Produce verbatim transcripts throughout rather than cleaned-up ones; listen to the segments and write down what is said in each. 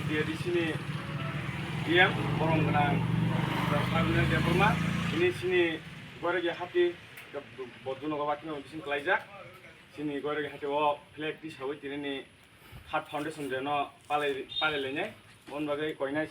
D C ni D M borom gwnang Sarunjan Debbarma, ini sini Goiregi hati boduno gaba kino bising kelaijak. Sini Goiregi hati o flag tisawi tinini Heart Foundation Day no palai palai lainai. Bon bagwi koinai.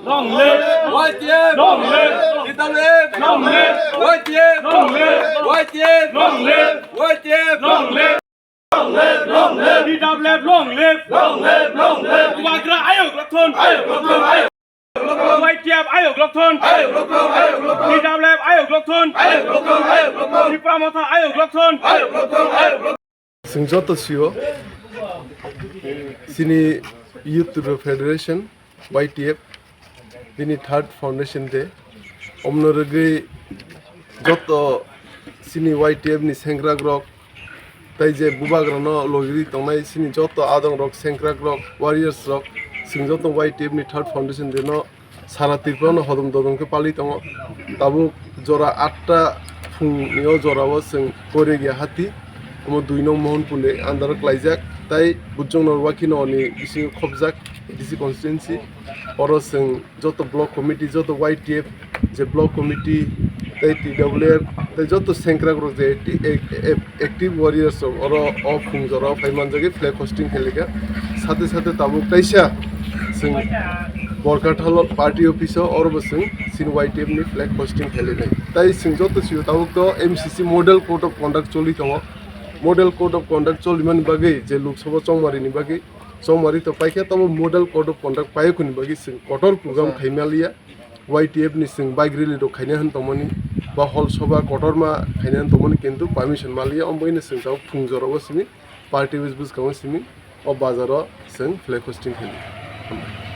Long live! Y T F! Long live! T W F! Long live! Y T F! Long live! Y T F! Long live! Y T F! Long live! Long live! Long live! T W F! Long live! Long live! Long live! Bubagra ayok lokthon! Ayok lokthon! Ayok lokthon! Y T F ayok lokthon! Ayok lokthon! Ayok lokthon! T W F ayok lokthon! Ayok lokthon! Ayok lokthon! Tipra Motha ayok lokthon! Ayok lokthon! Ayok lokthon! Chwng joto sio, chini Youth Tripura Federation, Y T F, bini third foundation day. Omno rwgwi joto chini Y T F ni sengkrakrok, tai je bubagrano logiri tongnai chini joto adongrok, sengkrakrok, warriors rok, chwng joto Y T F ni third foundation day no Sara Tripura no hodom dodom khe pali tongo. Tabuk jora atta phung ni o jora o chwng Koiregia hati, omo dui nong Mohanpur ni under o klaijak. Tai Bujong Norwakhi no ni bisingo khobjak A D C constituency. Oro chwng joto block committee, joto Y T F je block committee, tai T W F, tai joto sengkrak rok je acti-, ac-, ac-, active warriors rok oro o phung jora o phai manjagwi flag hosting khailika. Sate sate tabuk kaisa chwng Borkathal party office o oro bo chwng chini Y T F ni flag hosting khailai nai. Tai chwng joto sio tabuk to M C C model code of conduct choli tongo. Model code of conduct cholimani bagwi je Lok Sabha chongmari ni bagwi chongmari to paikha, tabo model code of conduct paiyakuni bagwi chwng kotor program khaimaliya. Y T F ni chwng bike rally rok khaina hwn tongmani, ba hol soba kotorma khaina hwn tongmani, kintu permission maliya, omo bagwino chwng tabuk phung jora o simi party office bwskango simi o bazar o chwng flag hosting khainai.